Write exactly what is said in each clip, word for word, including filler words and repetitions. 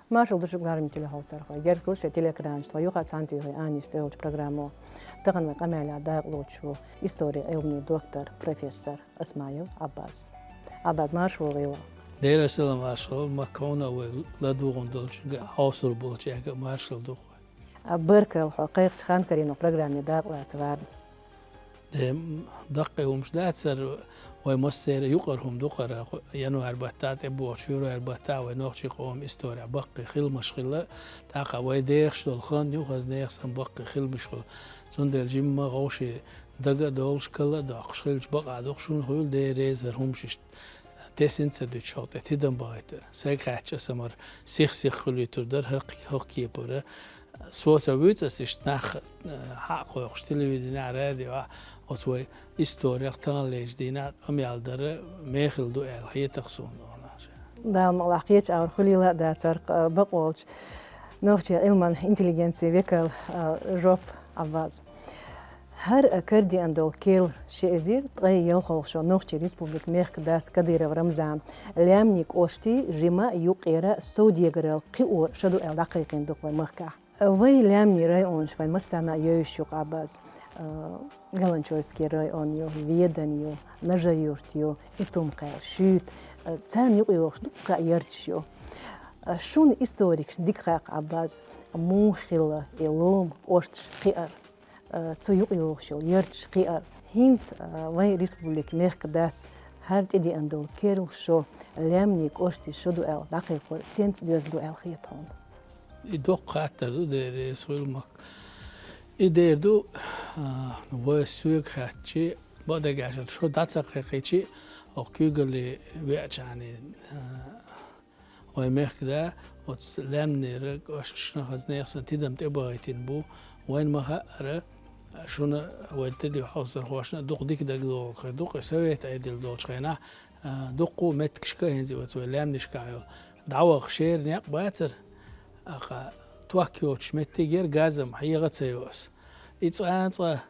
Маршал ду шуьга, ларам телехьовсархой. Герга шайн телеэкранаш тӀа юха цхьаьнатоьхна «Аннаш» цӀи йолчу программо. Тахана вайн къамелехь дакъалоцуш ву историн Ӏилманийн доктор, профессор Исмаил Ӏаббас. Ӏаббас, марша вогӀийла. Делера салам, марша вогӀийла, Макка, хьуна а, вай ладугӀун долчуьнга а, хьовсур болчаьрга а маршалла ду-кх вай. А, баркалла хьо кхайкхачу ханкарийна программе дакъалаца варна. Э, м, даккхий хӀумаш дац хӀара, вай массеран а юкъара хӀума ду хӀара, январь баттахь тӀебогӀучу февраль баттахь вай нохчийн къоман исторехь баккхий хиламаш хилла, тӀаккха вай дехаш долу хан ю хӀара, нехан санна баккхий хиламаш хуьлу. Цундела жимма а вовшийн дага а довлуш, кала а доккхуш хилча, бакъ а ду-кх шуна, хуьлда Дела реза, хӀара хӀумаш иштта тесна ца дуьтуш хьо тӀе тидам бахийтар. Сайга хаьттича, аса ма-аллара, сих-сиха хуьлуьйтур дара хӀокху кепара. Соьца вуьйцу аса иштта нах, э, хьа а кхойкхуш, телевиденехь, радиохь, оцу вай историх, таханлерчу дийнахь къамел дар мехала ду аьлла хета-кх суна. Дала мукъалахь, кхечу агӀор хуьлийла а дацара, э, бакъволчу нохчийн Ӏилманан интеллигенцин векал, э, Жоп Ӏаббас. ХӀара а карадеана долу керла ши эзар ткъе ялхолгӀа шо Нохчийн Республикан мехкан дас Кадыров Рамзан лаьмнийн кӀоштий жимма а юккъера совдегаралла кхиоран шо ду аьлла дӀакхайкхийна ду-кх вайн махкахь. Вайн лаьмнийн районаш вайн массарна а евзаш ю-кх, Ӏаббас. Галанчожский район ю, Ведан ю, Нажи-Юрт ю, Итум-Кхаьлла, Шуьйта. Царна юкъайогӀуш дуккха а ярташ ю. Шуна, историкашна, дика хаьа-кх, Ӏаббас, муха хилла и лома кӀошташ кхиар, цу юкъайогӀуш йолу ярташ кхиар. ХӀинца, а, вайн республикан мехкан дас хӀара тӀедеана долу керла шо лаьмнийн кӀоштийн шо ду аьлла дӀакхайкхор стенца доьзна ду аьлла хета хьуна? И доккха хаттар ду, Дела реза хуьлда, Макка. И дер ду, а, вай, соьга хаьттича, бакъдерг аьлча, шо дӀа ца кхайкхийча, хӀокху куьйгалле веача хьуна, а, вайн мехкан да оцу лаьмнийн кӀошташна хӀара нехан санна тидам тӀебахийтина бу. Вайна ма-хаъара, шуна, вайн телехьовсархошна а дукха дика дагадогӀург хир ду-кх, и совет Ӏедал долчу хенахь, а, дуккха а меттигашка, хӀинца оцу вайн лаьмнашкахь йолу, дӀаваха шера некъ бацара, аха, ток йоцуш меттиг яра, газ-м хьеха ца йо аса. И цкъа а, цкъа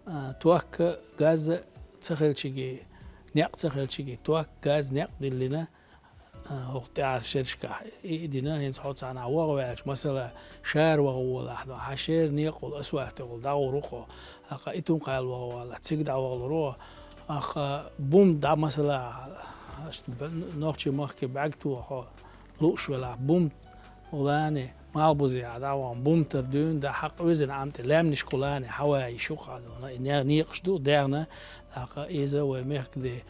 а, ток а, газ а ца хилча, некъ ца хилча, ток, газ, некъ диллина, а, хӀокху тӀаьхьарчу шерашкахь и, и дина, хӀинца хьо цхьанхьа ваха ваьлча, масала, Шара ваха волахь, хьан шера некъахула, асфальтехула дӀагӀур ву хьо, аха, Итум-Кхаьлла ваха валахь, цига дӀавахалур ву, аха, Бум дӀа, масала, нохчийн махке бӀаьрг тоха хьо лууш велахь, Бум гӀулани, Малхбузехь дӀавахана, Бум тӀера дуьйна дӀа хьакъ везина Ӏам тӀе, лаьмнашкахула хьан ван йиш ю-кх хьан дуьйна. И не-, некъаш ду дехна, тӀаккха иза вайн мехкан ден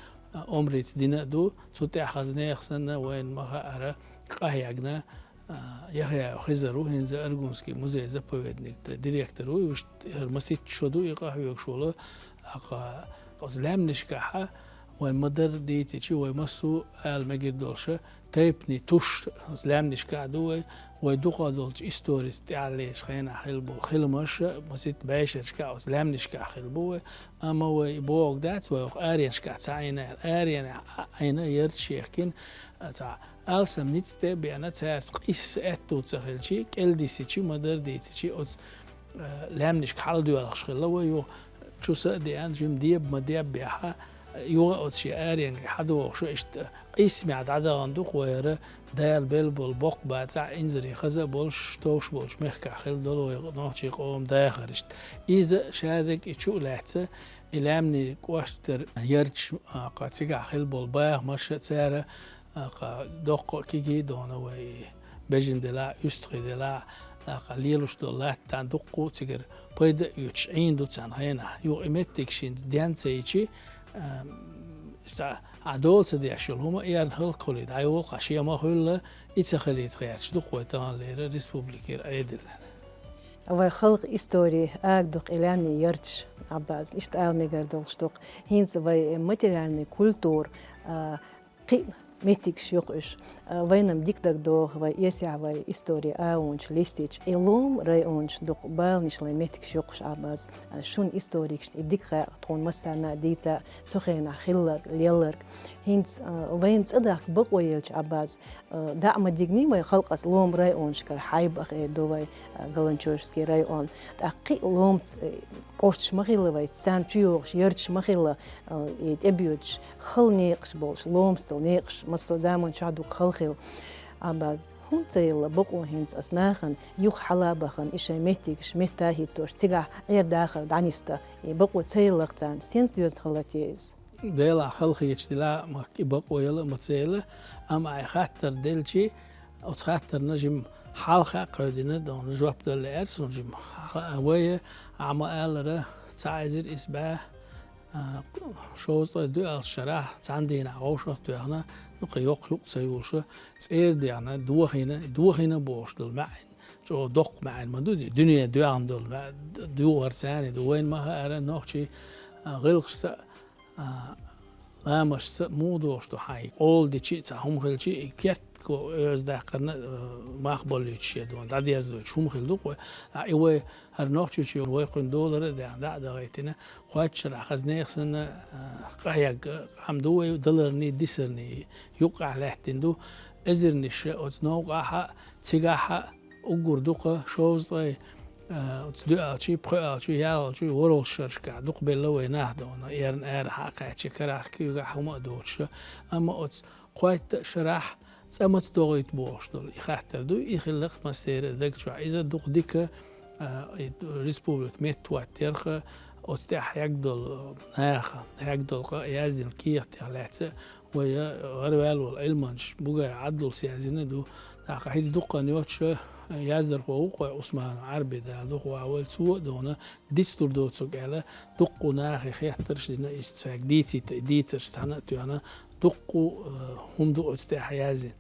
омрица дина а ду, цу тӀехь хӀара нехан санна вайна ма-хаъара къахьегна, а, Яхъяев Хизар ву, хӀинца Аргунский музей-заповедник тӀе директор ву, уьш хӀара масийтта шо ду и къахьоьгуш волу, тӀаккха оцу лаьмнашкахь вайн ма-дарра дийцича, вай массо а ала мегар долуш, тайпанийн туш оцу лаьмнашкахь ду вай, вай дукха долчу историца тӀаьхьарлечу хенахь хилла болу хиламаш а, масийтта бешаршкахь оцу лаьмнашкахь хилла бу вай. Амма вай бохург дац, вай хӀокху аренашкахь ца Ӏийна аьлла. Аренехь Ӏийна, ярташ яхкина, цхьа алсам ницкъ тӀе а беана, цаьрца къийса аьтту ца хилча, кӀел дисича, ма-дарра дийцича, оцу, э, лаьмнашка хьаладоьлхуш хилла вай, юха чу са а деана, жима деба ма-деббехь, юха а оцу шен аренга хьадогӀуш, иштта къийсамехь дӀадахана ду-кх вай хӀара, Дала белла болу боккха бацахь, инзаре хаза а болуш, товш болчу мехкахь хилла долу вай нохчийн къоман дахар иштта. Иза шадерг и чу а лаьцна, и лаьмнийн кӀоштара ярташ, а, кху цигахь хилла болу бахамаш а, цара, а, кху доккха а кегий а дона вай бежана делахь а, уьстагӀий делахь а, а, кху лелош долу латта дуккха а цигара пайда а оьцуш Ӏийна ду царна хенахь. Юха и меттигаш хӀинца ден ца йича, а, ша, ахь дола ца деш йолу хӀума эрна хӀаллакьхуьлий, дӀайолу-кх, шен ма-хуьллу, и ца хилийта гӀерташ ду-кх вай таханлера республикера Ӏедална. Вай халкъан истори ага ду-кх и лаьмнийн ярташ, Ӏаббас, иштта ала мегар долуш ду-кх. ХӀинца вай материальный культура, а, кхин а меттигаш ю-кх уьш. А, вайна-м дика дагадогӀу, вай эсехь вай истори агӀонаш листича, и ломан районаш дукха баланаш лайн меттигаш ю-кх уьш, Ӏаббас. А, шуна, историкашна, и дика хаьа, тхуна массарна а дийца цу хенахь хилларг, лелларг. ХӀинца, а, вайна цӀа дахка бакъо елча, Ӏаббас, а, дӀа а ма дигний вай халкъаца ломан районашкара хьайба а хир ду вай, а, Галанчожский район. ТӀаккха кхин а ломаца, э, кӀошташ ма хилла вай, царна чу йогӀуш ярташ ма хилла, а, и тӀебоьдуш хала некъаш болуш, ломаца долу некъаш массо а заманчохь дукха хала хилла. Абаз, хӀунда ца елла бакъо хӀинца ас нахана юха хьала а бахана, и шайн меттигаш метта а хӀиттош, цигахь Ӏер-дахар дӀанисда, и бакъо ца елла-кх царна, стенца доьзна хилла те иза? Делахь халахеташ дила, махка и бакъо яла а ма ца яла, амма ахь хаттар делчи, оцу хаттарна жима хьалха а кхевдина, дона жоп дала лаьара суна жима. Ха-, вай, ахь ма-аллара, цхьа эзар исс бӀе, а, шовзткъе доьалгӀачу шарахь цхьана дийнахь вовшах а тоьхна, ну, кхин йоккха юкъ ца йолуша, цӀера дехна, дохийна, дохийна бохуш долу маьӀна, чӀогӀа доккха маьӀна ма ду, дуьне доьхна долу маьӀ-, д-, духар царна ду. Вайна ма хаьара, нохчий, а, гӀиллакхашца а, а, ламашца муха дохуш ду хьан, и къола дичи а, цхьа хӀума хилчи, и керт- ко оьзда даккхарна, э, мах болуьйтуш я дона, дӀадездойтуш хӀума хила ду-кх вай. А, и вай хӀара Нохчийчоь вай кхуьнан долара а даьхна, дӀа а дахийтина, кхойтта шарахь хаза нехан санна, э, къахьегна къам ду вай, даларний, дисарний юккъехь лаьттина ду. Эзарнаш оцу новкъахь а, цигахь а уггар дукха, шовзткъе, э, оцу доьалгӀачий, пхоьалгӀачий, ялхалгӀачий, ворхӀалгӀачу шерашкахь дукха белла вай нах дона, эрна арахьа а кхаьчча, карахь, куьйгахь хӀума а доцуша. Амма оцу кхойтта а шарахь цӀа маца догӀуьйту бохуш долу и хаттар ду, и хилла-кх массеран а даг чохь. Иза дукха дика, а, и республика меттахӀоттаярх, оцу тӀехь хьегна долу наха, хьегна долу къа яздина кехатех лаьцна вай гӀараваьлла волу Ӏилманчаш Бугаев Ӏабдуллас яздина ду. ТӀаккха хӀинца дуккха а йоцуша, яздархо ву-кх вай Усманов Ӏарби, Дала дукха вахавойла, цо а дона, дицдур доцург аьлла, дуккха а нахе хеттарш а дина, иштта цаьрга дийцийта, и дийцарш цхьаьна а тоьхна, дуккха а, э, хӀума ду оцу тӀехь яздина.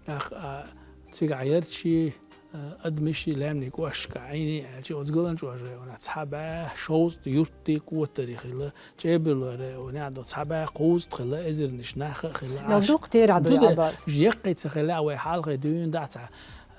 ТӀаккха, а, цигахь ярташий, э, адамашший, лаьмнийн кӀошташкахь Ӏийний аьлча, оцу Галанчожа районехь цхьа бӀе шовзткъа юртий, котарий хилла, ЧӀебарлойн районехь а ду цхьа бӀе кхузткъа хилла, эзарнаш нах а хилла. Мел дукха терахь ду, Ӏаббас? Яккхий ца хилла, вай хьалхе дуьйна дӀа цхьа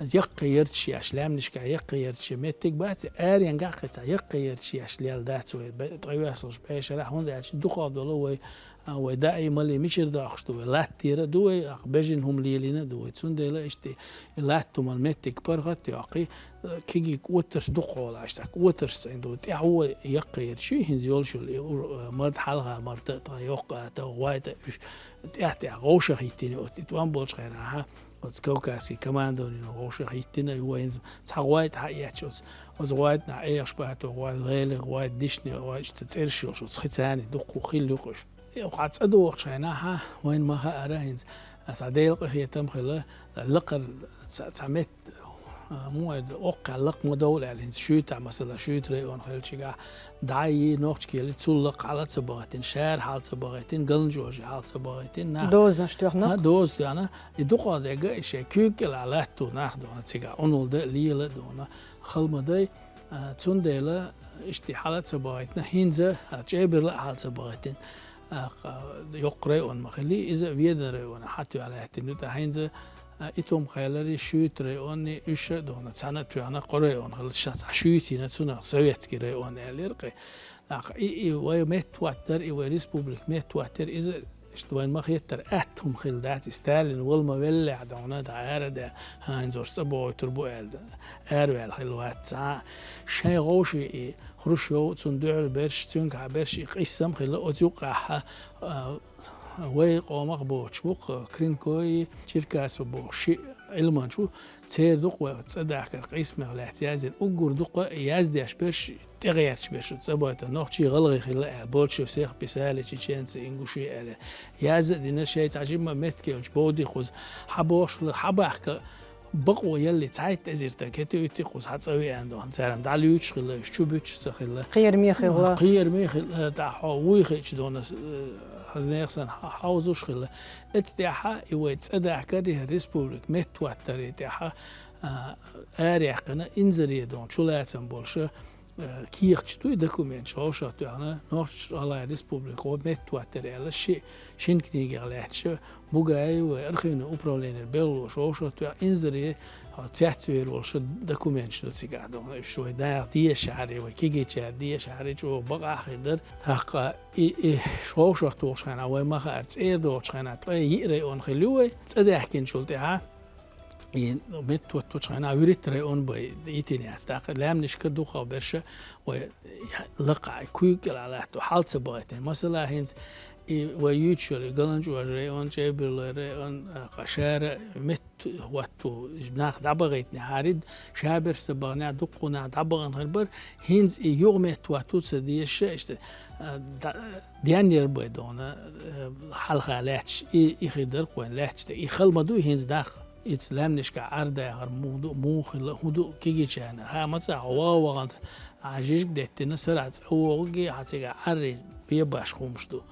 яккхий ярташ еш, лаьмнашкахь яккхий ярташ еш меттиг бац, аренгахь кхин цхьа яккхий ярташ еш лелла дац вай, бе-, ткъе йоьсналгӀачу бӀешарахь, хӀунда аьлча дукхах долу вай, а, вай даи малий мичара дохуш ду вай, латтера а ду вай, акха бежана хӀума лелийна а ду вай. Цундела иштта и латта хӀуман меттиг паргӀат а йоккхий, э, кегий котарш дукха гӀолаш, так, котарш цӀена ду, тӀаьхьо яккхий ярташ ю хӀинца йолуш йолу, и ур-, э, мард хьалха марта а, тхан йоккха а, тхан гӀойтӀа а уьш тӀаьхь-тӀаьхьа гӀовшах хӀиттийна оцу, и тӀом болчу хенахь, оцу Кавказский командованино гӀовшах хӀиттийна, и вайна цхьа гӀойтӀа хьаэцча оцу, оцу гӀойтӀанахь Эшпато гӀойтӀа, ГӀелин гӀойтӀа, Дишни гӀойтӀа, иштта цӀераш йолуш, оцу хи царний дуккха хилла ю-кх уьш. Хьан цӀа дохучу хенахь, вайна ма хаьара хӀинца, цхьа Делан къинхетам хилла, лакхара цхьа, цхьа метта, а, муха аьлла, оккхаьлла лакха ма довла аьлла, хӀинца шуьйтахь, масала, шуьйта район хилчигахь, дӀа а йий, нохчий а йий, цул лакха хьала а ца бахийтина, шара хьала а ца бахийтина, Галанчожий хьала а ца бахийтина, нах дозанаш тоьхна. А, доза тоьхна. И дукха дерг а и шайн куьйга кӀелахь латто нах дона цигахь, Ӏуналла дан а, лела а дона, хала ма дай. А, цундела иштта хьала а ца бахийтина, хӀинца, а, ЧӀебарла а хьала ца бахийтина, а, кха-, йоккха район ма хиллий, иза Веданан районехь хьатоьхна лаьттина ю, тӀаккха хӀинца, а, Итум-Хьалари, шуьйта райони, уьш а дона цхьаьна а тоьхна, кхо район хилла, ша цхьа шуьйта йина, цунах Советский район аьллера кхин. ТӀаккха и, и вай меттахӀоттар, и вай республика меттахӀоттар, иза иштта вайна ма-хеттара атта хӀума хилла дац, и Сталин вала ма веллехь дона, дӀа ара а даьлла, хӀинца уьш цӀа бохуьйтур бу аьлла, араваьлла хилла вац цхьа а. Шайн гӀовший и Хрущёв, цунна дуьхьал берш, цуьнгахьа берш и къийсам хилла, оцу юккъехь, а, вай къомах боцуш бу-кх, Кринкои, Черкасов бохуш шиъ Ӏилманча ву, церан ду-кх вай оцу цӀа дахкар къийсамех лаьцна яздина, уггар дукха яздеш берш, тӀегӀерташ берш, цӀа байтина нохчий, гӀалгӀай хилла аьлла, больше всех писали чеченцы, ингуши аьлла. Яз а дина шайн цхьа жимма меттиг йолчу бовди кхуза. Хьан бохуш хилла, хьан бахка бакъо ялли, цхьайтта эзар стаг хӀетуьйту кхуза хьан цӀа веана дона. Цара-м дӀалуьйчуш хилла, уьш чу буьтуш ца хилла. Кхераме хилла. Кхераме хилла, тӀаккха хьо вуй хиъча дона, э, хаза нехан санна хьа-, хьовзуш хилла. Эцу тӀехьа и вай цӀа дахкар, и республика меттахӀоттаре тӀехьа, а, араяьккхина инзаре дона, чулацам болуша, э, кехаташ ду и документаш, вовшах тоьхна, Нохч-ГӀалгӀайн республика меттахӀоттар аьлла, ши-, шина книгех лаьтташ, Бугаев вай архивный управлениера белхалоша вовшах тоьхна, инзаре, хьо цецвер волуша документаш ду цигахь дона. Уьш вай наха дешахьара, вай кегийчара дешахьара, чӀогӀа бакъахь хир дара. ТӀаккха и, и вовшах тухуш хенахь, вай ма хаьара, цӀера дохучу хенахь, ткъе йиъ район хилла ю вай, цӀа даьхкинчул тӀаьхьа, и меттахӀоттучу хенахь вуьрхӀитта район бай йитина яц. ТӀаккха лаьмнашка дукхах берш вай лакхахь, куьйга кӀелахь латто, хьала ца бахийтина. Масала, хӀинца и вай юьйцуш йолу Галанчожа район, ЧӀебарлойн район, а, кху шара метта хӀотту, хӀотту, нах дӀабахийтина хьарид, шаберш ца баханехь, дуккха нах дӀабахана хир бара, хӀинца и юха меттахӀотту ца дезаш, иштта, а, да-, денъяр бай дона, а, хьалха лаьтташ, и, и хир дара-кх вайн лаьтташ, и хала ма ду хӀинца нах. Ица лаьмнашкахь Ӏар дахар муха ду, муха хилла, хӀун ду кегийчарна? Ха, ма ца, ваха ваханца, а, жижиг деттина, сарахь цӀа вогӀуге, хьан цигахь Ӏарре бебаш хӀумаш ду.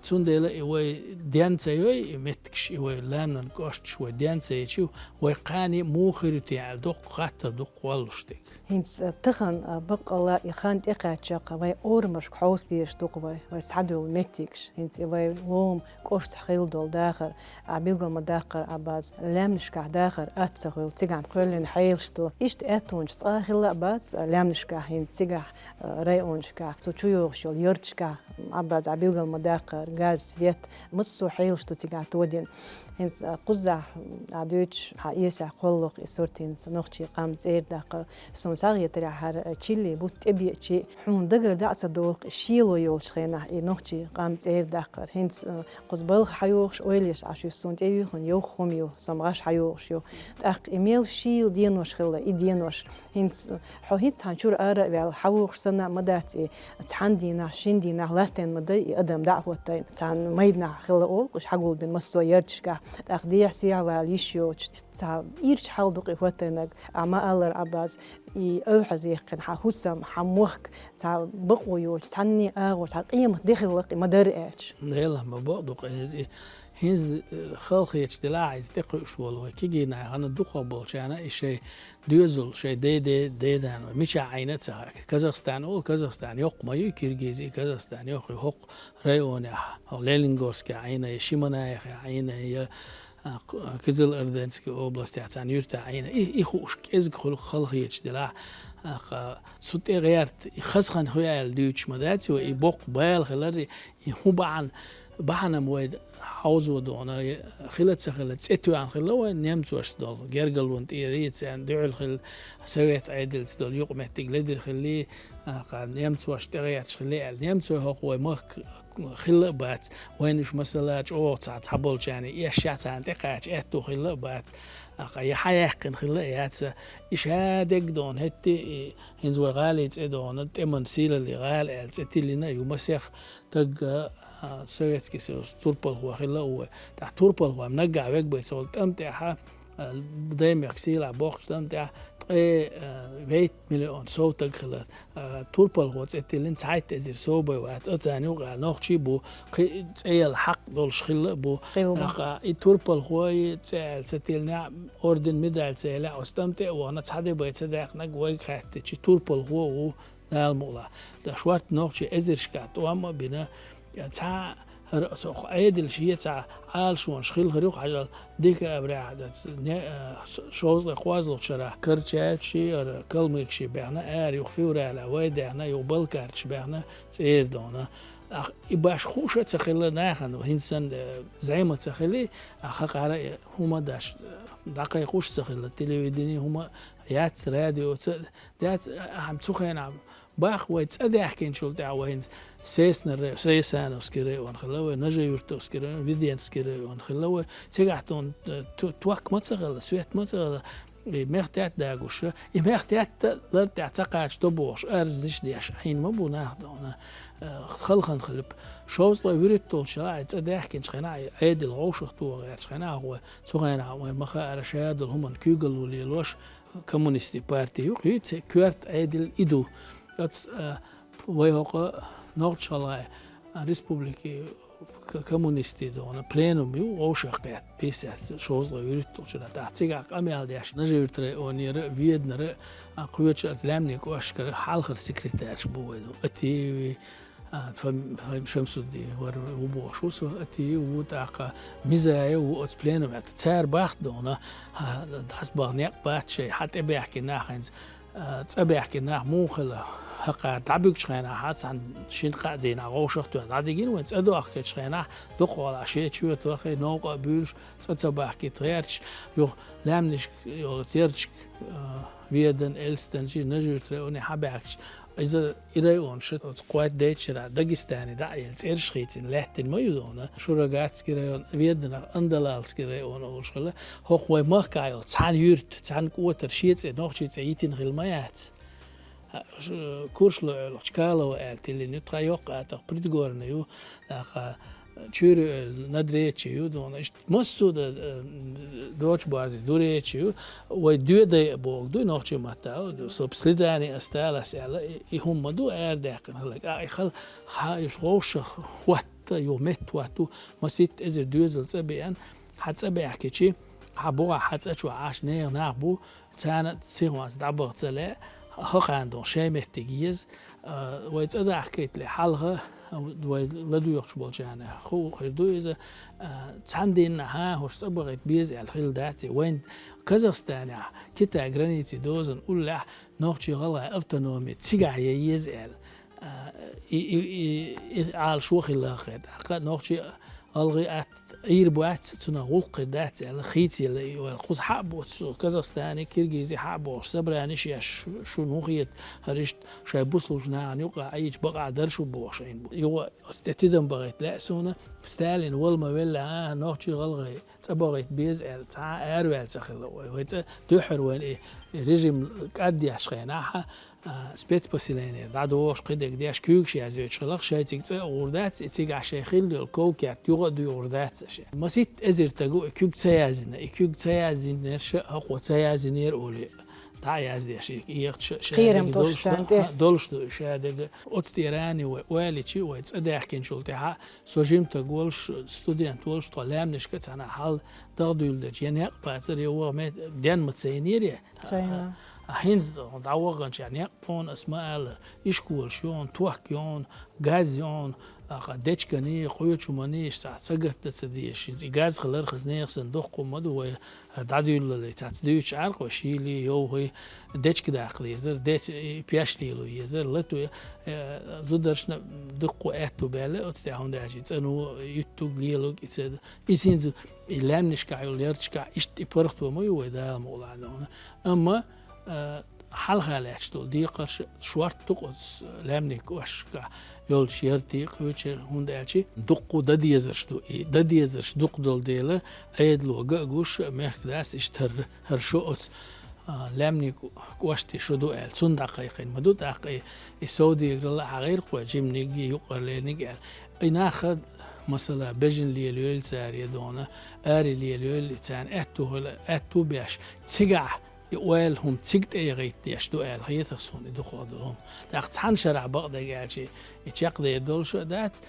Цундела и вай ден ца йой, и меттигаш, и вай лаьмнан кӀошташ вай ден ца йича, вай кхане муха хир ю те аьлла, доккха хаттар ду-кх кхоллалуш дерг. ХӀинца, а, тахана, а, баккъалла и хан тӀекхаьчча-кх вай орамашка хьовса дезаш ду-кх вай, вай схьадоьлла меттигаш. ХӀинца и вай лома кӀоштахь хилла долу дахар, а, билгал ма даккхара, а, бац, лаьмнашкахь дахар атта ца хуьлу, цигахь кхоьллина хьелаш ду. Иштта аьттонаш цкъа а хилла а бац, а, лаьмнашкахь хӀинца цигахь, а, районашкахь, цу чу йогӀуш йолу ярташкахь, а, бац, а, билгал ма даккхара, газ, свет, массо а хьелаш ду цигахь тодина. ХӀинца, а, кхузахь, а, дуьйцуш, хьан эсехь кхоллалу-кх и сурт, хӀинца нохчийн къам цӀера даккхар. Суна схьахетарехь, хӀара, а, чиллин бутт тӀебеача, хьуна дагара дӀа а ца долу-кх, и шело йолчу хенахь и нохчийн къам цӀера даккхар. ХӀинца, а, кхуза балха хьайогӀуш, ойла еш Ӏаш ю, суна тӀеюьйхина йовха хӀума ю, со-м гӀаш хьайогӀуш ю. ТӀаккха и мел шийла денош хилла, и денош. ХӀинца хьо хӀинца цхьана чуьра ара а ваьлла, хьавогӀуш санна а ма дац и, цхьана дийнахь, шина дийнахь латтийна ма дай и адам дӀа а хӀоттийна. Цхьана майданахь хилла олу-кх уьш хьагулбина массо а ярташкахь, тӀаккха дехьа-сехьа вала йиш йоцуш. Цхьа ирча хьал ду-кх и хӀоттийнарг, а ма-аллара, Ӏаббас, и ойла хьаьжжина хьан хӀусам, хьан мохк, цхьа бакъо йоцуш, цхьанне агӀор, цхьа къемат де хилла-кх и ма-дарра аьлча. Делахь ма бакъ ду-кх иза и. ХӀинца, э, халахеташ делахь а, иза тӀекхуьуш волу вай кегий нах, хӀинца дукхахболчарна и шайн доьзал, шайн дай-дай-, дай-нана вай мичахь Ӏийна а ца хаьа. Казахстан олу, Казахстан йоккха ма ю, Киргизи, Казахстан йоккха ю, хӀокху районехь, хӀокху Ленингорскехь Ӏийна, я Шемонаихехь Ӏийна, я, а, К-, Кызыл-Орденский областехь цхьана юьртахь Ӏийна. И, и хууш кӀезиг хуьлу халахеташ делахь, а, кха-, цу тӀе гӀерта, и хаза хан хуьлу аьлла дуьйцуш ма дац, и боккха бала хилар, и хӀун бахьана, бахьана-м вай хьовзо дона, хила а ца хила, цӀе тоьхна хилла вайн немцошца долу гергарлонан тӀера, царна дуьхьал хилла, совет Ӏедалца долу юкъаметтиг ледара хилла, а, кха, немцошна тӀегӀерташ хилла аьлла. Немцой хӀокху вай махка хилла а бац, вайна уьш масала чӀогӀа цхьа, цхьаболчарна эшшехь царна тӀекхача аьтту хилла а бац, а, кха, я хьаяьккхина хилла а яц, и ша дегдона хӀетте, и хӀинца вай гӀалин цӀе дона, тӀеман сийлаллин гӀала аьлла цӀе тиллина а ю масех, таг, а, Советский Союз, турпалхо хилла а ву вай. ТӀаккха турпалхой наггахь вег бай цо волу тӀам тӀехь, а, даймехка сийлахь бохучу тӀам тӀехь ткъе, а, вейтта миллион сов таг хилла. А, турпалхо цӀе тиллина цхьайтта эзар сов бай вац. Оцарна юкъахь нохчий бу, кхин цӀе яла хьакъ долуш хилла а бу. Хилла. ТӀаккха и турпалхой цӀе аьлла ца тиллинехь, орден, медаль ца елахь, оцу тӀам тӀе а вахана, цхьа де бай ца даьккхинарг вайга хаьттича, турпалхо а ву. Дала мукъ лахь. Ткъа шортта нохчий эзаршкахь тӀом а бина, цхьа хӀара со Ӏедалш е цхьа Ӏалашонаш хилла хир ю-кх хьажал, декабрехь дац, не, а, с-, шовзткъе кхозлагӀчу шарахь карачаевцаший, хӀара калмыкаший баьхна, ара юха февралехь вай даьхна, юха балкарчаш баьхна, цӀера дона. Ах, и баш хууш а ца хилла нахана, хӀинца санна, э, зӀе ма ца хили, ах, хӀокхара, э, хӀума даш, э, дӀакхайкхуш а ца хилла, телевидение хӀума яц, радиоца, дац, ахьа цу хенахь бах вай цӀа даьхкинчул тӀаьхьа вай хӀинца Сеснер рай-, Сесановский район хилла вай, Нажи-Юртовский район, Веденский район хилла вай. Цигахь тхуна, э, ту-, ток ма ца хилла, свет ма ца хилла, и мехтетта дагуша, и мехтетта лар тӀехь ца кхача до бохуш, арзлиш деш, Ӏийна ма бу нах дона, э, халхан хилип. Шовзткъе вуьрхӀитталгӀачу шарахь, цӀа даьхкинчу хенахь, Ӏедал вовшах тоха гӀертачу хенахь, вай цу хенахь вай ма хаара ша долу хӀуманна куьйгалла лелош, коммунистийн парти ю-кх, и цхьа коьрта Ӏедал и ду. Оцу, а, вай хӀокху Нохч-ГӀалгӀай республикин к-, коммунистийн дона пленум ю вовшах кхетта, пятьдесят, шовзткъе вуьрхӀитталгӀачу шарахь. ТӀаккха цигахь къамел деш, Нажи-Юрт районера, Веданара, а, кхечу оцу лаьмнийн кӀошташкара хьалхара секретарш бу вай ду. Атиеви, а, Фам-, Фам-, Шамсуддин вара ву бохуш ву со, Атиев ву, тӀаккха Мизаев ву оцу пленуме. Цара бахьа дона, а, дӀасабаха некъ бац шайн, хьан тӀебаьхкина нах хӀинца, а, цӀа баьхкина нах муха хила, хӀокхара дӀабуьгучу хенахь, хьан цхьана шина-кхаа дийнахь вовшах а тоьхна дӀадигина вайн, цӀа дохкучу хенахь, дукхахволахь шен чоь тохий, новкъа а буьйлуш, цӀа ца бахкийта гӀерташ, юха лаьмнашка йолу церчка, а, Ведан, Элстанчий, Нажи-Юрт районе хьабаьхкича, Иза и район шу оцу кхойтта дайчара Дагестане дӀа а елла цӀераш хийцина лаьттина ма ю дона. Шуро-Гатский район, Веданах Андалалский район олуш хилла. ХӀокху вай махкахь йолу цхьана юьрта, цхьана кӀотара шен цӀе, нохчийн цӀе йитина хилла ма яц. Шу-, Куршло оьллу, Чкалово аьлла тиллина ю, тхан йоккха атагӀа Придгорный ю, нах а Чуьра оьллу, Надречий ю, дона. Иштта массо а дан, э, Дочу-Базий, Дуречий ю. Вай доьдай а боху дуй нохчийн маттахь, со б следани осталась аьлла, и, и хӀума ма ду арадаьккхина хиларг. А, и хала, хьан уьш вовшах хӀотта ю, метта хӀотта ву, маситта эзар доьзал цӀа беана, хьан цӀа баьхкичи, хьан бухахь, хьан цӀа чохь Ӏаш нехан нах бу, царна сихонца дӀабаха ца лаьа, хӀокхарна дон шайн меттиг еза, а, вай цӀа дахкийтале хьалха, вай ладоьгӀуш болчарна хуур ду иза, а, цхьана дийнахьа хӀорш цӀа бахийта беза аьлла хилла дац и. Вайн Казахстанехь, Китай граници дозан уллехь, нохчий-гӀалгӀай автономи цигахь ян еза аьлла. А, и, и, и, и Ӏалашо хилла хета. ТӀаккха нохчий-гӀалгӀай атта Ӏийр бац, цунах гӀуллакх хир дац аьлла, хийцаелла и ойла. Кхуза хьа а боцуш, Казахстане, Киргизе хьа а бохуш, собраниш еш, шу-, шуна хӀун хета, хӀара иштта шайн бусулбачу нахана юкъа Ӏийча бакъахь дара шу бохуш Ӏийна бу. Юха оцу тӀе тидам бахийта лаьа суна, Сталин вала ма велла, а, нохчий-гӀалгӀай цӀа бахийта беза аьлла, цхьа а араваьлла ца хилла вай. Вай цӀа дуьххьара вайна и, и режим кӀаддеш хенахь, а, спецпоселенера дӀадохуш, кхидерг деш, куьйгаш язйойтуш хиларх, шайн цига цӀа а гӀур дац, и цигахь шайн хилла йолу ков-керт юха а дуьйгӀур дац аша. Маситта эзар стаг ву и куьг ца яздина, и куьг ца яздинарш а, хӀокхо ца яздинера олий, дӀа а яздеш, и, и ехат ша, ша Кхерам дерг долуш долуш ду, царна тӀе. ХӀа, долуш ду ша дерг. Оцу тӀе рани вай, ойла йичи вай цӀа даьхкинчул тӀаьхьа, со жимтаг волуш, студент волуш, тхо лаьмнашка а цхьаьна хьал дагӀдуьйлу дечу, я некъ бацара, я ваха ме-, ден ма ца йинера, я Цайна. А, а, хӀинца дӀаваханчохь некъ кхуна ас ма-аллара, ишколаш йоьхна, ток йоьхна, газ йоьхна, а, кха дечканий, кхечу маний, иштта сагатдан ца дезаш. ХӀинца и газ хиларх, хӀинца нехан санна доккха хӀума ма ду вай, хӀара дӀадуьйлале, цхьацца дуьйцуш Ӏаркхой, шийли, йовхий, дечка даккха дезара, деч-, и пеш лело езара, лату, э, зударшна дуккха аьтту баьлла, оцу тӀехь хӀунда аьлча и цӀано, юьттуг, лелуг, и ца, и хӀинца и лаьмнашкахь йолу ярташкахь иштта и паргӀато ма ю вай Дала мукъалахь дона. Амма, а, хьалха лаьтташ долу декхарш шорта ду-кх оцу лаьмнийн кӀошташкахь йолчу яртийн кхечу, хӀунда аьлча дуккха дан дезарш ду. И дан дезарш дукха долу дела, Ӏедало ган а гуш, мехкадас иштта хӀара, хӀара шо оцу, а, лаьмнийн кӀоштийн шо ду аьлла, цунна дӀакхайкхийна ма ду, тӀаккха и, и совдегаралла а хьахийра-кх вай, жиманиг а, юккъера лерниг а аьлла. И нах, масала, бежана лелайойла цара я дона, аре лелайойла, и царна аьтту хила, аьтту беш, цигахь и ойла хӀума цига тӀеяхийта деш ду аьлла хета суна и дукхах долу хӀума. ТӀаккха цхьана шарахь бакъдерг аьлча, и чекхдер долуш а дац,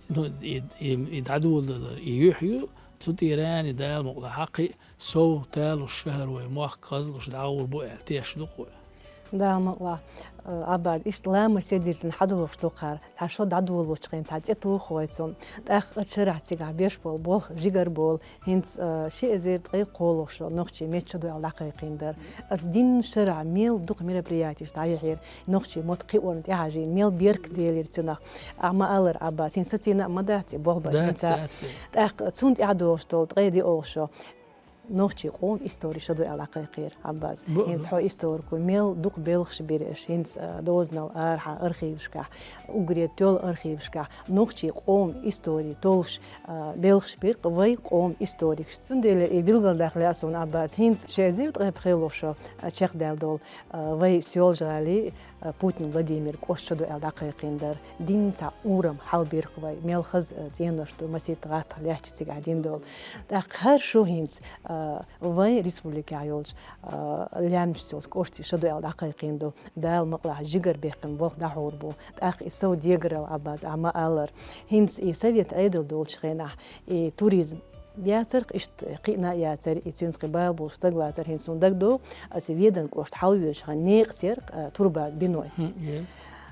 ну, и, и, и дӀадоладалар и юьхь ю, цу тӀера и Дала мукъалахь кхин а сов талуш шахьар вай мохк хазлуш дӀагӀур бу аьлла тешаш ду-кх вай. Дала мукъалахь, э, Ӏаббас, иштта ламаз ца дирзина хьадогӀуш ду-кх хӀара, цхьа шо дӀадолалучу хенахь цхьа цӀе тухур вай цунна. ТӀаккха оцу шарахь цигахь беш болу болх, жигара болу, хӀинца, э, ши эзар ткъе кхоалгӀа шо нохчийн меттан шо ду аьлла дӀакхайкхийна дара. Аса дийнна шарахь мел дукха мероприятеш дӀаяьхьира, нохчийн мотт кхиорна тӀехьажийна, мел беркат делира цунах. Ахьа ма-аллара, Ӏаббас, хӀинца сацийна а ма дац и болх бан. Дац, хӀинца дац, дац. ТӀаккха цунна тӀаьхьа догӀуш долу ткъе диъалгӀа шо нохчийн къоман истори шо ду аьлла дӀакхайкхийра, Ӏаббас. Бу-, хӀинца хьо историк ву, мел дукха белхаш бира аша, хӀинца, а, дозанал арахьа архивашкахь, уггаре тоьлла архивашкахь, нохчийн къоман истори толлуш, а, белхаш бира-кх вай къоман историкаша. Цундела и билгалдаккха лаьа суна, Ӏаббас, хӀинца ши эзар ткъе пхиалгӀа шо, а, чекхдаьлла долу, а, вай Соьлжа-ГӀалин, а, Путин Владимиран кӀошт шо ду аьлла дӀакхайкхийна дара. Дийнна цхьа урам хьалабира-кх вай, мел хаза, а, цӀенош ду, масийтта гӀаттах лаьтташ цигахь дина долу. ТӀаккха хӀара шо хӀинца, а, вайн республикехь йолчу, а, лаьмнашца йолчу кӀоштийн шо ду аьлла дӀакхайкхийна ду. Дала мукъалахь жигара баьккхина болх дӀахьур бу. ТӀаккха и совдегаралла, Ӏаббас, ахьа ма-аллара. ХӀинца и совет Ӏедал долчу хенахь, и туризм яцара-кх, иштта кхиъна а яцара, и цуьнца кхин бала болуш стаг вацара, хӀинца суна дагадогӀу, аса Веданан кӀошта хьалавоьдуш хьан некъаца яра-кх, а, турба биной. Хм, е.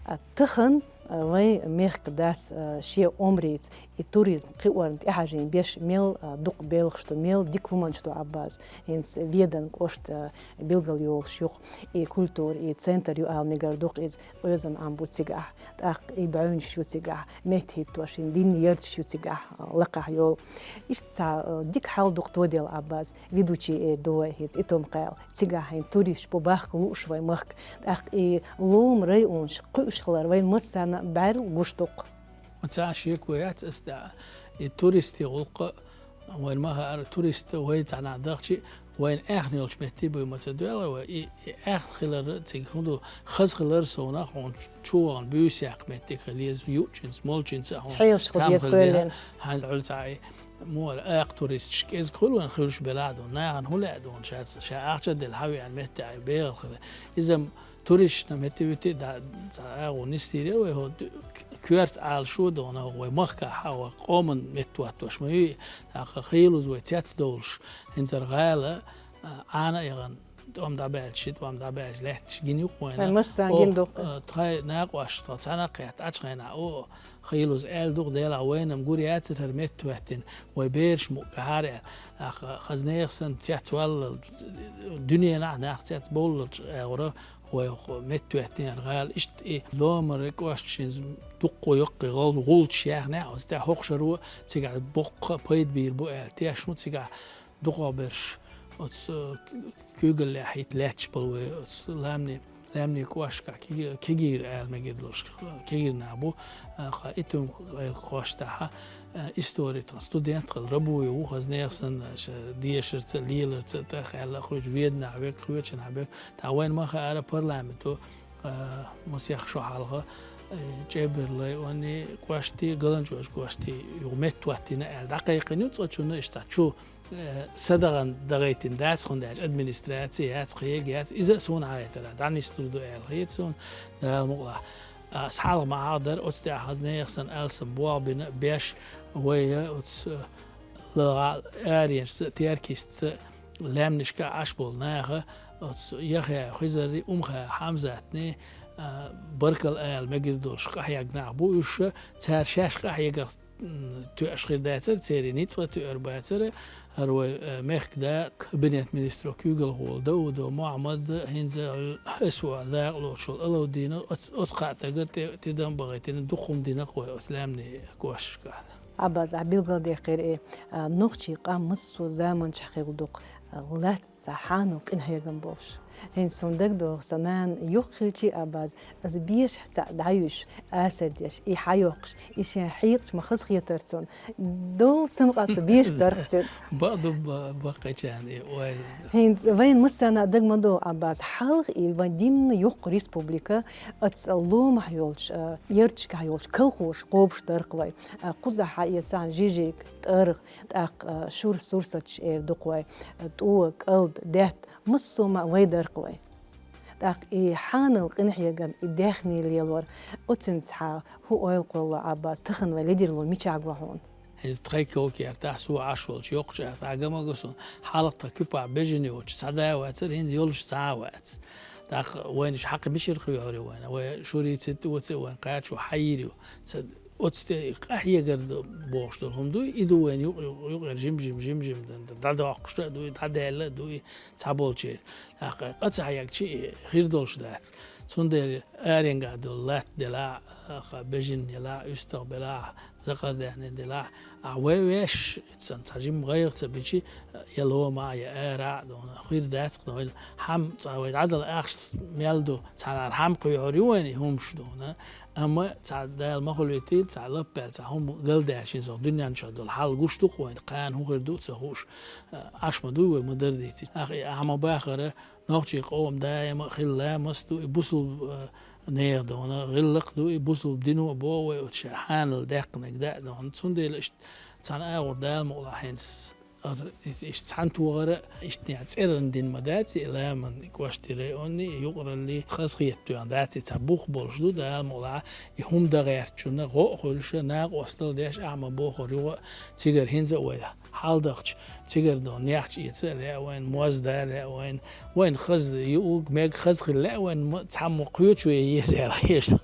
А, тахана Вай мехкдас шен омрица и туризм кхиорна тӀехьажийна беш мел дукха белхаш ду, мел дика хӀуманаш ду, Ӏаббас. ХӀинца Веданан кӀошта билгал йолуш юкъа и культура, и центр ю ала мегар ду-кх иза, къоьзан Ӏам бу цигахь, тӀаккха и бӀаьвнаш ю цигахь, меттахӀиттошна дин ярташ ю цигахь лакхахь йолу. Иштта цхьа дика хьал ду-кх тоделла, Ӏаббас, ведучий эр ду вай хӀинца Итум-Кхаьллахь. Цигахь хӀинца туристаш бу бахка лууш вай махка. ТӀаккха и лома районаш кхуьуш хилар вайн массарна а бӀаьрла гуш ду-кх. Ма цхьа шеко яц ас тӀехь. И туристийн гӀуллакх а, вайна ма хаара, турист вай цхьанхьа дахча а, вайна аьхна йолчу метте буй ма ца доьлла вай. И, и аьхна хилар цига хӀун ду, хаза хилар совнах хьуна чу вахана буьйса яккха меттиг хила еза, юучуьнца, молчуьнца а хьуна. Хьелаш хила там еза хила деза, кхоьллина. Хьайна Ӏуьллу цхьа и Муха акха туристаш кӀезиг хуьлу вайн хуьлуш белахь а ду, нахана хӀун лаьа ду, ша, ша ахча а делла хьан веана метте а бегӀал хила. Иза-м туристашна метте вити а да, цхьа агӀо нисдийрера вай хӀо, коьрта Ӏалашо а ду, вай махкахь хьан вай къоман меттахӀоттош ма юй, тӀаккха хийлаза вай цец довлуш, хӀинцара гӀала, а, Ӏана а яхана, тӀом дӀабаьлча, ши тӀом дӀабаьлча, лаьтташ гина ю-кх вайна. Вайн массарна гина ду-кх. Оха, э, тхайн накъосташна тхо цхьаьна а кхетта, Ӏачу хенахь, о, хийлаза аьлла ду-кх, делахь вайна-м гур яцара хӀара меттахӀоьттина, вай бераш мукъагӀара аьлла. ТӀаккха хаза нехан санна цец валлал, дуьненахь нах цец бовллалц агӀора вай хӀокху меттахӀоьттина хӀара гӀала. Иштта и Ломара кӀошташ хӀинца дуккха йоккхий гӀул-, гӀулчаш яьхна а, оцу тӀехь хӀокху шаро цигахь боккха пайда бийр бу аьлла тешна ву цигахь. Дукхахберш оцу, э, к-, куьйгаллехь хӀитта лаьтташ болу вай оцу ламне, ламне кӀошташкахь кеги-, кегийра ала мегар долуш, кегийра нах бу, э, кха Итум-Кхаьллахь кӀоштахь, э, истори тхан студент хилла Рабуев ву, хаза нехан санна, ша дешарца а, леларца а тӀе а хаьлла, кхуьуш Веданахь верг, кхечанхьа берг. ТӀаккха вайна ма хаара парламенто, э, масех шо хьалха, э, Чеберлай онни кӀоштий, Галанчожа кӀоштий юха меттахӀоттийна аьлла дӀакхайкхина ю цкъачунна, иштта цхьа чу э, са дахана дахийтина дац, хӀунда аьлча администраци яц, кхин ерг яц, иза а суна хьахайтара дӀанислур ду аьлла хета суна, Дала мукъалахь. Ас хьалха ма хьахадара, оцу тӀехь хаза нехан санна алсам болх бина а беш, вай оцу, э, лагӀа аренашца а, теркашца а, лаьмнашка а Ӏаш болу наха, оцу Яхъяев Хизаррий, Умхаев Хьамзатний, э, баркалла ала мегар долуш къахьегна нах бу уьш, цара шаьш къахьегарх м, тоьаш хир дацара, церан ницкъ а тоьар бацара, хӀара вай, э, мехкда кабинет министро куьйгалхо волу Даудов Мухьаммад, хӀинца СВО дакъа лоцуш волу Алавдина, оц-, оцу кхаа тагара тӀе-, тидам бахийтина, дукха хӀума дина-кх вай оцу лаьмнийн кӀошташкахь. Ӏаббас, ахь билгалдаьккхира и, а, нохчийн къам массо а заманчохь хилла ду-кх, а, лаьтта цхьа хьанал къинхьегам болуш. ХӀинца суна дагадогӀу, сан нана юххилчий, Ӏаббас, аса бешахь цхьаъ дӀаюьйш, асар деш, и хьайоккхуш, и шен хьекъачу ма хазахетара цунна. Довла самукъа цу беша дара-кх цуьнан. Бакъду, ба-, баккхийчарна и ойла. ХӀинца вайна массарна а дага ма догӀу, Ӏаббас, хьалха и вайн динна йоккха республика, оцу ломахь йолчу, а, ярташкахь йолчу колхозаш кхобуш дара-кх вай. А, кхузахь хьаэцахьа жижиг, тӀаргӀа, тӀаккха, а, шура сурсаташ эр ду-кх вай, а, тӀо, кӀалд, даьтта, массо а ма вай дара-кх вай. ТӀаккха и хьанал къинхьегам, и даьхни лелор, оцуьнца хьан хӀун ойла кхолло, Ӏаббас, тахана вай ледарло мичахь го хьуна? ХӀинца тхайн ков-кертахь, со Ӏаш волчу йоккхачу атагӀа ма го суна. Хьалха тхан куьпахь бежана йоцуш цхьа да а вацара, хӀинца йолуш цхьа а вац. ТӀаккха вайна иш хьакха мичара кхоьхьур ю вайна? Вай шурийца тӀе оцу а вайн кхачо хьайийр ю. Ца Оцу тӀе къахьегар ду бохуш долу хӀума дуй, и ду вайна юкъ-, юкъ-, юкъера жим-жим, жим-жим дан-, дан-, дӀадоккхуш а дуй, дӀадаьлла а дуй, цхьаболчеран. ТӀаккха къа ца хьегча, и хир долуш дац. Цундела аренгахь долу латта делахь а, хьан бежана делахь а, уьстагӀ белахь а, закъардаьхни делахь а, ахь вай веш, сан цхьа жимма гӀайгӀа ца бичи, я ломахь а, я арахь а, дуна, хир дац-кх, дуна, хьам цкъа вай дӀадала ахча мел ду, цхьанхьара хьам кхоьхьур ю вайна и хӀумаш, дуна. Амма цхьа Дала ма хуьлуьйтийла, цхьа лаппаьлла, цхьа хӀума галдаьлча, хӀинца дуьнен чохь долу хьал гуш ду-кх вайна, кхана хӀун хир ду а ца хууш, Ӏаш ма дуй вай ма-дарра дийцича. Ахь и ахь ма-баххара, нохчийн къоман даима а хилла ламаст ду и бусулба, а, нехан, дуна, гӀиллакх ду и бусулба дино а боху вай оцу шайн хьанал даьккхинарг даа, дуна. Цундела иштта цхьана агӀор Дала мукъалахь хӀинца Ар-, иш-, иштта цхьана тохара, иштта цӀеран дин ма дац, и ламан кӀоштий, районний, и юкъараллий хазахетта тоьхна дац, и цхьа бух болуш ду, Дала мукъалахь, и хӀума дан гӀертачунна гӀо а хуьлуш, накъосталла деш, ахьа ма бохура юха а, цигара хӀинца а вай Хьалдахча, цигара дона нехча эца а лаьа вайна, моз дара а лаьа вайна, вайна хаза юуг, мега хаза хила лаьа вайна, ма-, цхьаммо кхоьчу е еза аьлла хьежа.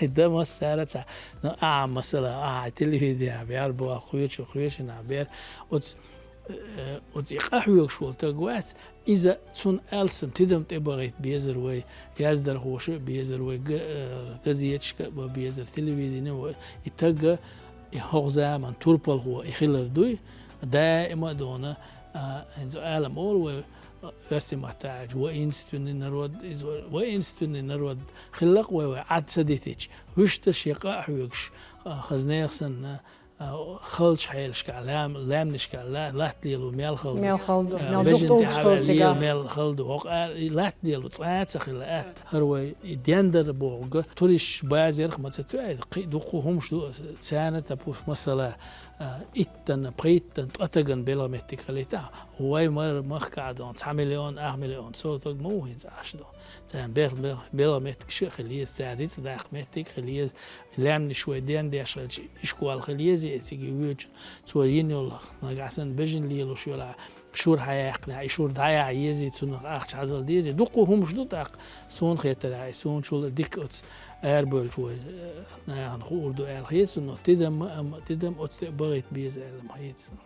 Да массара а цхьа, ну, ахьа масала, ахьа телевидение бер бо, кхоьчу, кхоьчу нах бер. Оц, э, оц и къахьоьгуш волу таг вац, иза цунна алсам тидам тӀебахийта безар вай, яздархоша а безар вай, га-, э, газеташка а бан безар, телевидение а вай. И тага, и хӀокху заман турпалхо и хилар дуй, даима а дона, а, хӀинца алам олу вай, а, оьрсийн маттахь аьлча, воинственный народ, иза воинственный народ хилла-кх вай, вай Ӏад ца дитича, вуьшта шен къа а хьоьгуш, а, хаза нехан санна, а, халчу хьелашкахь, лам-, лаьмнашкахь ла-, латта лело мел хала ду. Мел хала ду. А, мел бежан тӀехь а ваьлла лела мел хала ду. ХӀокху а-, и латта лело цкъа а ца хилла атта. ХӀара вай и дендар бохург, туристаш базарх ма ца тоьу, кхин а дуккха хӀумаш ду, царна тапу масала, а, иттанна, пхийттанна, ткъа тагана белхан меттиг хилийта. Вай мара махкахь а дона, цхьа миллион, ах миллион сов таг ма ву хӀинца Ӏаш дона. Царна бел-, бел-, белхан меттигаш а хила еза, цара рицкъ даккха меттиг а хила еза, лаьмнаш вай ден деш хилча, ишкол хила еза, и цига воьдучу, цо йина йолу, нагахь санна бежан лелош йолахь, шура хьаяьккхинехь, и шура дӀаяхьа еза, цунах ахча хьадала деза. Дуккха хӀумаш ду тӀаккха, суна хетарехь, и суна чул дика оцу арабевлчу вай, э, нахана хуур ду аьлла хета суна, но тидам ма, амма тидам оцу тӀе бахийта беза аьлла ма хета суна.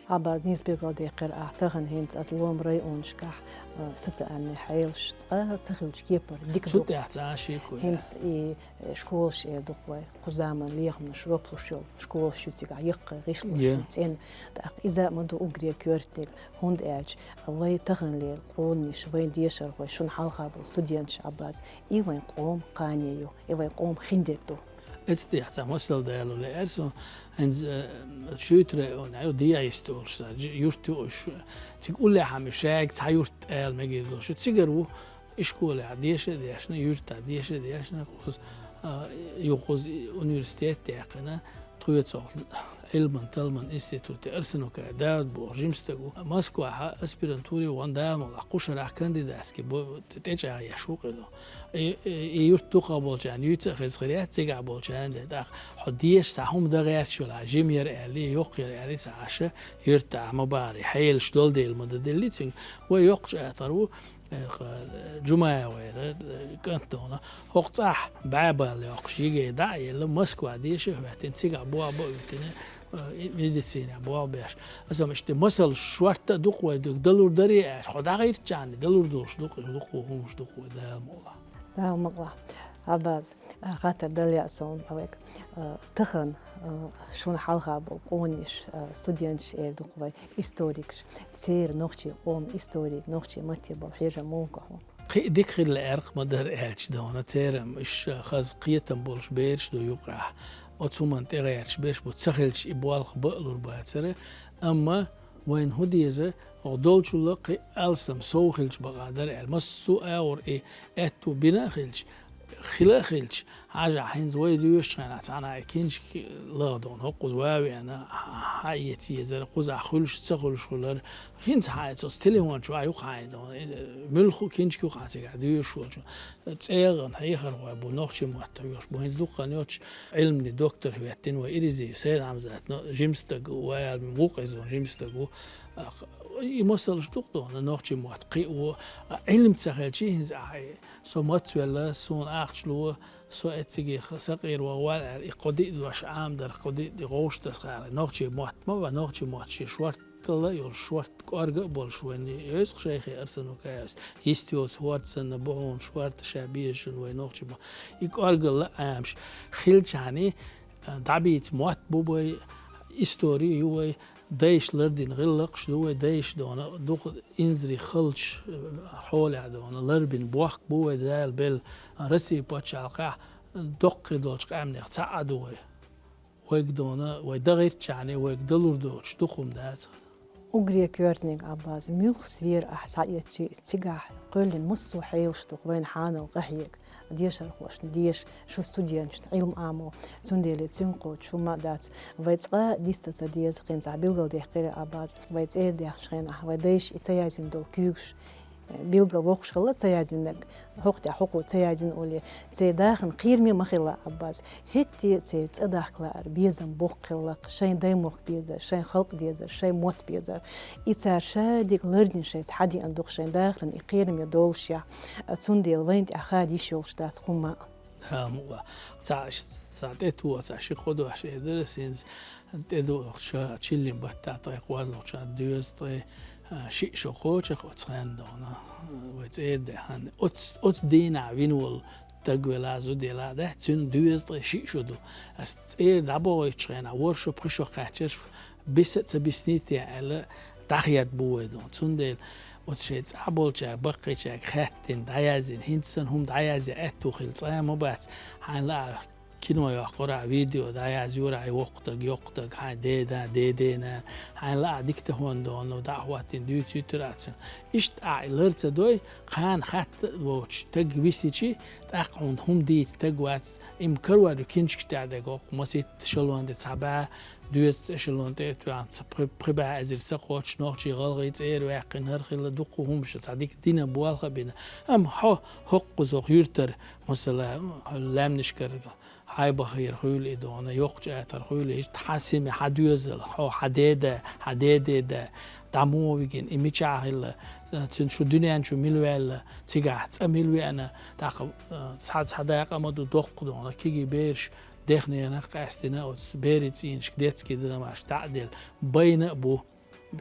Ӏаббас, нийса билгалдаьккхира ахь тахана хӀинца аса лома районашкахь, а, социальный хьелаш цкъа ца хилча кепара дика ду. Цу тӀехь цхьа а шеко яц. ХӀинца и, э, школаш эр ду-кх вай, кху заман лехамаш роплуш йолу школаш ю цигахь, яккхий гӀишлош ю, цӀена. ТӀаккха иза а ма ду уггаре коьртаниг, хӀунда аьлча вай таханлера къонанаш, вайн дешархой, шуна хьалха болу студенташ, Ӏаббас, и вайн къоман кхане ю, и вайн къоман хиндерг ду. Эцтехь цхьа масал дало лаьара суна, хӀинца, э, Шуьйтара районехь ю Дехьист олуш цхьа жи-, юрт ю уьш. Цига уллехь а ю, шайга цхьа юрт ала мегар долуш ю. Цигара ву, ишколехь деша а дешна, юьртахь деша а дешна, кхуза, а, юха кхуза университет а даьккхина, тхоьцух Ӏилман-талламан институте Арсанукаев Дауд боху жима стаг ву. Москвахь аспирантуре ван дала ма ваьлла, кху шарахь кандидатский бо-, тӀечӀагӀъеш ву кхидӀа. И, и, и юрт дукхах болчарна юьйца а хеза хир яц, цигахь болчарна де. ТӀаккха хьо деша цхьа хӀума дан гӀерташ велахь, жима яра аьлла, йоккха яра аьлла ца Ӏаш, юьртахь ма бахара, хьелаш долу дела ма дан делли цуьнга. Вай йоккхачу атар ву, э, ха-, Джумаевера, э, кӀант дона. ХӀокху цӀахь бӀе балл йоккхуш ЕГЭ дӀа а елла, Москва деша а хӀоьттина, цигахь болх бан а витина, э, и медицинехь болх беш. Аса ма иштта масал шортта а ду-кх вай, ду-, далур дарий аьлча, хьо дӀагӀиртчарна далур долуш ду-кх, дуккха хӀумаш ду-кх вай, Дала мукъалахь. Дала мукъалахь. Ӏаббас, а, хаттар дала яа суна хьоьга. А, тахана, а, шуна хьалха болу къонанаш, а, студенташ эр ду-кх вай, историкаш. Церан нохчийн къоман историк, нохчийн матте болу хьежам муха хьуна? Кхин а дика хила лаьара-кх ма дара аьлча дона, церан уьш хаза кхетам болуш бераш ду юкъахь. Оцу хӀуманна тӀегӀерташ берш бу, ца хилча и болх бан а лур бацара. Амма вайна хӀун деза, оха долчул а кхин а алсам сов хилча бакъахь дара аьлла. Массо а агӀор и аьтту бина а хилча, хила а хилча, хьажахь, хӀинца вай доьшучу хенахь цхьана и киншка лаха дона, хӀокхуза ван а веана, хьаэца езара, кхузахь хуьлуш, ца хуьлуш хуьлура. ХӀинца хьаэца оцу телефон чохь юкъахь дона, муьлхха а киншка юкъахь цигахь доьшуш волчу. ЦӀе а гӀан хьехархой бу, нохчийн мотт хьоьхуш бу. ХӀинца дуккха хан йоццуш Ӏилманан доктор хӀоьттина вай Иризиев Сайд-Хьамзат, но жима стаг ву, вай аьлла ву-кх иза, жима стаг ву. Ах, и масалш ду-кх дона, нохчийн мотт кхио, а, Ӏилма ца хилчий хӀинца ахьа, со мацвелла, суна ахча ло, со эцциге х-, сакъера ваха ван аьлла, и кхо-диъ дош Ӏамадарх, кхо-диъ де гӀовш тасхара. Нохчийн мотт ма ван, нохчийн мотт шен шорт Кхалла а йолуш, шорта кӀорга а болуш вайна йойсу-кх шайхе Арсанукаевс, йист йоцу хӀорд санна, бу хьуна шорта ша безачун вай нохчийн мотт. И кӀоргалла а Ӏамаш хилчахьана, дӀабийца мотт бу вай, истори ю вай, дайша лардина гӀиллакхаш ду вай, дайша дона дукха инзаре халчу хьолехь дона ларбина бохк бу вай, Дала белла Россия пачхьалкхехь доккхий долчу къаьмнех цхьаъ а ду вай. Вайга дона, вай дан гӀиртчахьана, вайга далур доцуш дукха хӀума дац. Уггаре коьртаниг, Ӏаббас, муьлхха сфера ахь схьаэцчи, цигахь кхоьллина массо а хьелаш ду-кх вайна хьанал къахьега, дешархошна деша, шун студенташна Ӏилма Ӏамо. Цундела цуьнга кхочуш хӀума а дац. Вай цкъа диста ца деза, хӀинца ахь билгалдаьккхира, Ӏаббас, вай цӀера даьхначу хенахь, вай дайша и ца яздина долу куьйгаш, Билгал воккхуш хилла ца язвинарг, хӀокху тӀехь хӀокхо ца язвина олий, церан дахаран кхераме ма хилла Ӏаббас. ХӀетте а церан цӀа дахка лаар, безам боккха хилла-кх, шайн даймохк безар, шайн халкъ дезар, шайн мотт безар. И цара шадерг лардина шайца хьадеана ду-кх шайн дахаран и кхераме долашехь. Цундела вайна тӀехь хада йиш йолуш дац хӀумма а. Амма цхьа, цхьа тӀетоха, цхьа ши-кхо дош эр дара ас хӀинца, тӀедухучу чиллин баттахь ткъе кхозлагӀчу шарахь доьзал ткъе, а, шиъ шо кхочуш оцу хенахь ду-кх, вай цӀера даьхна. Оцу, оцу дийнахь вина волу стаг велахь, зуда елахь, дац, цуьнан доьзал ткъе шиъ шо ду. Ас цӀера дӀабохуьйтучу хенахь ворхӀ шо, пхи шо кхаьчнарш биса а ца биснийта аьлла, дӀахаьдда бу вай ду-кх. Цундела оцу шайн цӀахь болчаьрга, баккхийчаьрга хаьттина, дӀаяздина, хӀинца санна хӀума дӀаязъян аьтту хилла цкъа а ма бац, хьайна лаахь кино йоккхура, видео дӀаязйора, хьайн воккха стаг, йоккха стаг, хьайн деда, дедена, хьайна лаахь диктофон ду-кх, дӀа а хӀоттийна дуьйцуьйтура цунна. Иштта ахь и лар ца дой, кхана хатта а воцуш стаг висичи, тӀаккха хьуна хӀума дийца стаг вац, и ма карор ю киншкаш тӀехь дерг, хӀокху масийтта эшелон тӀе цхьа бӀе, доьзал эшелон тӀе а тоьхна, ца пхи, пхи бӀе эзар ца кхоччуш нохчий, гӀалгӀай цӀера ваьккхина, хӀара хилла дуккха хӀумнаш, цхьа дика дина болх а бина. Амма хьо хӀокхузахь юьртара, масала, хьо лаьмнашкара хьайбахийра хуьлу и ду-кх, йоккхачу атар хуьлу, иштта хьан сема, хьан доьзал, хьо, хьан деда, хьан дедеда, дӀа муха вигина, и мичахь хилла, цуьнан шу дуьнен чу мила ваьлла, цигахь цӀа мила веана, тӀаккха, э, цхьа, цхьа дакъа ма ду доккха ду-кх, кегий бераш дехненах къаьстина, оцу берийн цӀийнашка детский домашка дӀа а делла, байна а бу,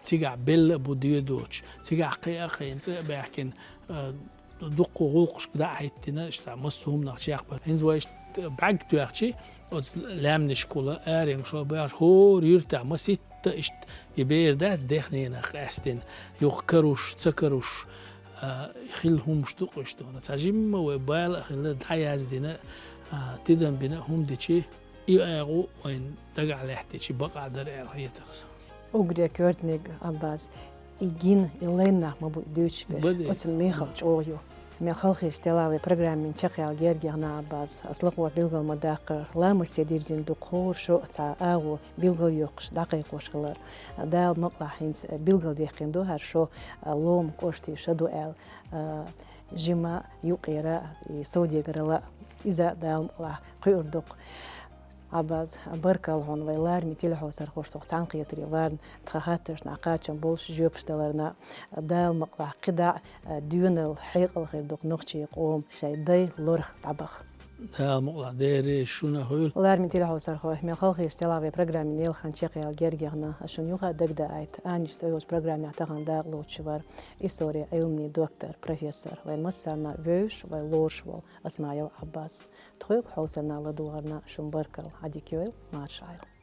цигахь белла а бу доьдучу, цигахь кхиа а кхиъна, цӀа а баьхкина, а, дуккха гӀуллакхашка дӀа а хӀиттина, иштта массо а хӀуманах чекхбар. ХӀинца вай иштта бӀаьрг тоьхчи, оцу лаьмнашкахула, аренга шо баьхча, хӀора юьртахь масийтта иштта и бер дац дехненах къаьстина, юха каруш, ца каруш, а, хилла хӀумнаш ду-кх иштта. Цхьа жимма вай бала а хилла, дӀаяздина, а, тидам бина а хӀума дичи, и агӀо вайна дагахь лаьттичи бакъахь дара аьлла хета-кх сан. Уггаре коьртаниг, Ӏаббас, и гина, и лайна нах ма бу и дуьйцуш берш. Баде. Оцунна мехала чӀогӀа ю. Мел халахеташ делахь вай программин чекхъяла герга яхна, Ӏаббас. Ас лакхара билгал ма даккхара, ламаст дирзина ду-кх хӀора шо цхьа агӀо билгалйоккхуш, дӀакхайкхош хилар. Дала мукъалахь хӀинца билгалдаьккхина ду хӀара шо, Лома кӀоштан шо ду аьлла, а, жимма юккъера, и совдегаралла, иза Дала мукъалахь кхуьур ду-кх. Ӏаббас, баркалла хьуна вай лараме телехьовсархошца цхьаьнакхетаре варна, тхан хаттаршна кхачам болуш жоьпаш даларна. Дала мукъалахь кхидӀа а доьналла, хьекъал хир ду-кх нохчийн къоман шайн дай лорах дӀабаха. Дала мукъалахь, Дела реза шуна хуьлда. Лараме телехьовсархой, мел халахеташ делахь вай программин ялхан чекхъяла герга яхна, ас шуна юха а дагадаийта, Анниш цӀе йолчу программехь тахана дакъалоцуш вара историн Ӏилманан доктор, профессор, вайн массарна вевзаш, вай лоруш волу Осмаев Ӏаббас. Тхоьга хьовсарна, ладогӀарна шун баркалла, Ӏадика йойла, марша Ӏайла.